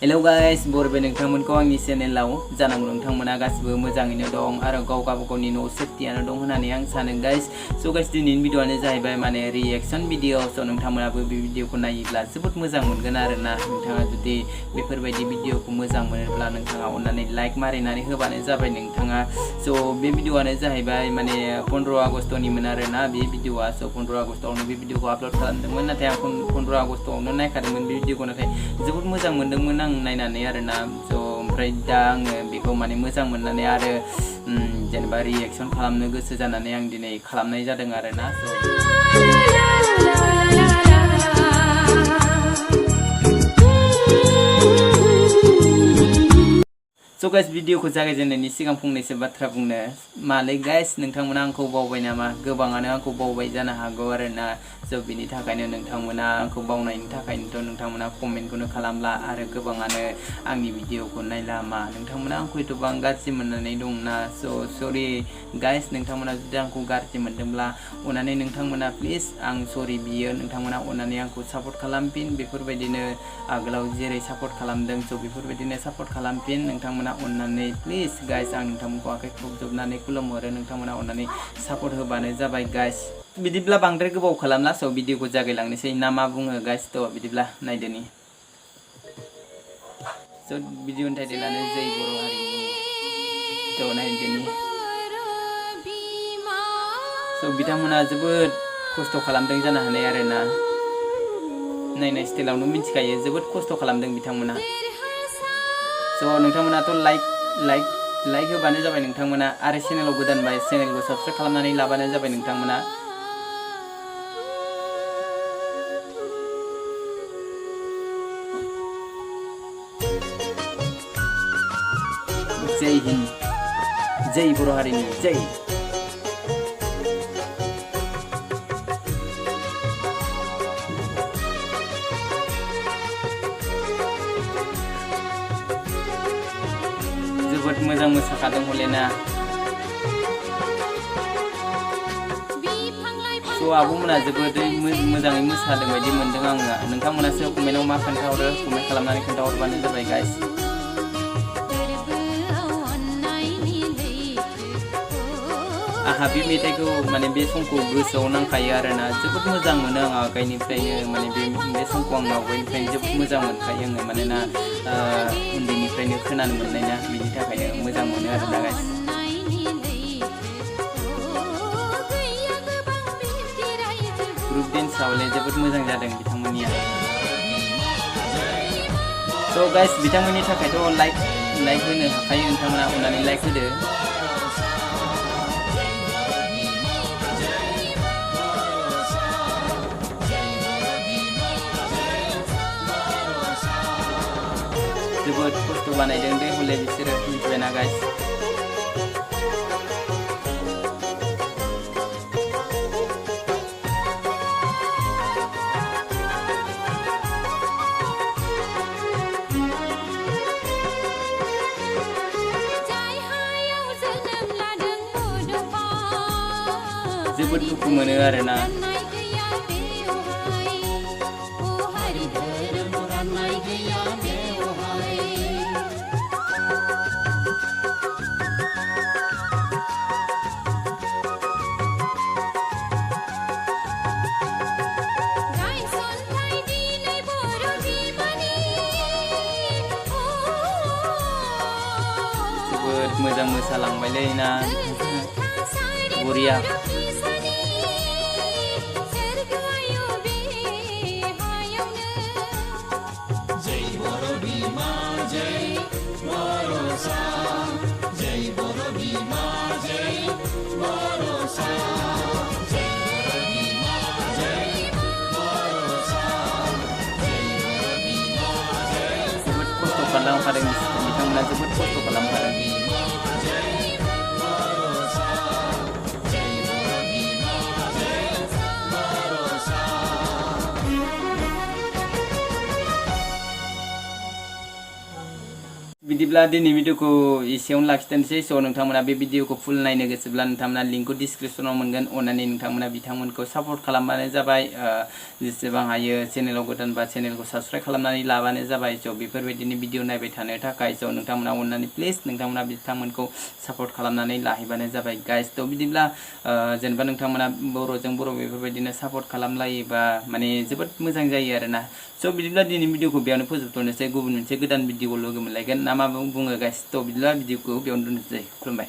Hello guys, बरबे नोंथांमोनखौ आंनि चेनेलाव जानांगौ नोंथांमोना गासिबो मोजाङैनो दं आरो गावगावनि न' सेफटियानो दं होननानै आं सानो गाइस। स' गाइस दिनैनि भिडिअ'आनो जाहैबाय माने रिएक्शन भिडिअ'। स' नोंथांमोनाबो बे भिडिअ'खौ नायोब्ला जोबोद मोजां मोनगोन आरोना। नोंथाङा जुदि बेफोरबायदि भिडिअ'खौ मोजां मोनोब्ला नोंथाङा अननानै लाइक मारिनानै होबानो जाबाय नोंथाङा। स' बे भिडिअ'आनो जाहैबाय माने 15 आगस्टनिमोन आरोना बे भिडिअ'आ। स' 15 आगस्टआवनो बे भिडिअ'खौ आपल'ड खालामदोंमोन, नाथाय आं 15 आगस्टआवनो नायखादोंमोन बे भिडिअ'खौ, नाथाय जोबोद मोजां मोनदोंमोन आं नायनानै आरोना। स' ओमफ्राय दा आङो बेखौ माने मोजां मोननानै आरो जेनेबा रिएक्शन खालामनो गोसो जानानै आं दिनै खालामनाय जादों आरोना। स' गाइस भिडिअ'खौ जागायजेननायनि सिगां फंनैसो बाथ्रा बुंनो मालै गाइस, नोंथांमोना आंखौ बावबाय नामा? गोबाङानो आंखौ बावबाय जानो हागौ आरोना। स' बिनि थाखायनो नोंथांमोना आंखौ बावनायनि थाखायनोथ' नोंथांमोना कमेन्टखौनो खालामला आरो गोबाङानो आंनि भिडिअ'खौ नायला मा? नोंथांमोना आंखौ एथ'बां गाज्रि मोननानै दंना। स' सरि गाइस, नोंथांमोना जुदि आंखौ गाज्रि मोनदोंब्ला अननानै नोंथांमोना प्लिज आं सरि बियो, नोंथांमोना अननानै आंखौ सापर्ट खालामफिन। बेफोरबायदिनो आगोलाव जेरै सापर्ट खालामदों स' बेफोरबायदिनो सापर्ट खालामफिन नोंथांमोना अननानै प्लिज गाइस। आं नोंथांमोनखौ आखाइ खबजबनानै खुलुमहरो, नोंथांमोना अननानै सापर्ट होबानो जाबाय गाइस। बिदिब्ला बांद्राय गोबाव खालामला, स' भिडिअ'खौ जागायलांनोसै ना मा बुङो गाइस? थ' बिदिब्ला नायदोनि। स' भिडिअ'नि टाइटेलानो जै बर' हारिनि। थ' नायदोनि। स' बिथांमोना जोबोद खस्थ' खालामदों जानो हानाय आरोना। नायनाय स्टाइलावनो मिथिखायो जोबोद खस्थ' खालामदों बिथांमोना। स' नोंथांमोनाथ' लाइक होबानो जाबाय नोंथांमोना, आरो चेनेलाव गोदानबा चेनेलखौ साबस्क्राइब खालामनानै लाबानो जाबाय नोंथांमोना। जय हिन्द, जय बर' हारिनि जय। जोबोद मोजां मोसाखादों हलेना। स' आब'मोना जोबोदै मोजाङै मोसादों बायदि मोनदों आङो। नोंथांमोनासो कमेन्टआव मा खोन्थाहरो? कमेन्ट खालामनानै खोन्थाहरबानो जाबाय गाइस। आंहा बे मेथाइखौ माने बे समखौ गोसोआव नांखायो आरोना। जोबोद मोजां मोनो आं आगायनिफ्रायनो, माने बे समखौ आं आवगायनिफ्रायनो जोबोद मोजां मोनखायो आङो, मानोना उन्दैनिफ्रायनो खोनानो मोननाय ना, बिनि थाखायनो मोजां मोनो आरोना गाइस। ग्रुप डेन्सआवलाय जोबोद मोजां जादों बिथांमोननिया। स' गाइस बिथांमोननि थाखायथ' लाइक होनो हाखायो नोंथांमोना, अननानै लाइक होदो। जोबोद खस्थ' बानायदों दे हले बिसोरो, मिथिबायना गाइस। जोबोद दुखु मोनो आरोना। जोबोद मोजां मोसालांबायलै ना, बरिया। जोबोद खस्थ' खालामखादों बिथांमोना, जोबोद खस्थ' खालामखादों। बिदिब्ला दिनै भिडिअखौ एसेयावनो लाखिथोंसै स' नोंथांमोना बे भिडिअखौ फुल नायनो गोसोब्ला नोंथांमोना लिंकखौ डिसक्रिपसनाव मोनगोन अननानै नोंथांमोना बिथांमोनखौ सापर्ट खालामबानो जाबाय जेसेबां हायो चेनेलाव गोदानबा चेनेलखौ साबस्क्राइब खालामनानै लाबानो जाबाय स' बेफोरबायदिनो भिडिअ नायबाय थानो थाखाय स' नोंथांमोना अननानै प्लिज नोंथांमोना बिथांमोनखौ सापर्ट खालामनानै लाहैबानो जाबाय गाइस थ' बिदिब्ला जेनेबा नोंथांमोना बर'जों बर' बेफोरबायदिनो सापर्ट खालामलायोबा माने जोबोद मोजां जायो आरोना स' बिदिब्ला दिनै भिडिअखौ बेयावनो फोजोबथ'नोसै गुबुन मोनसे गोदान भिडिअ लोगो मोनलायगोन ना मा बुङो गाइस थ' बिदिब्ला भिडिअखौ बेयावनो दोननोसै खुलुमबाय।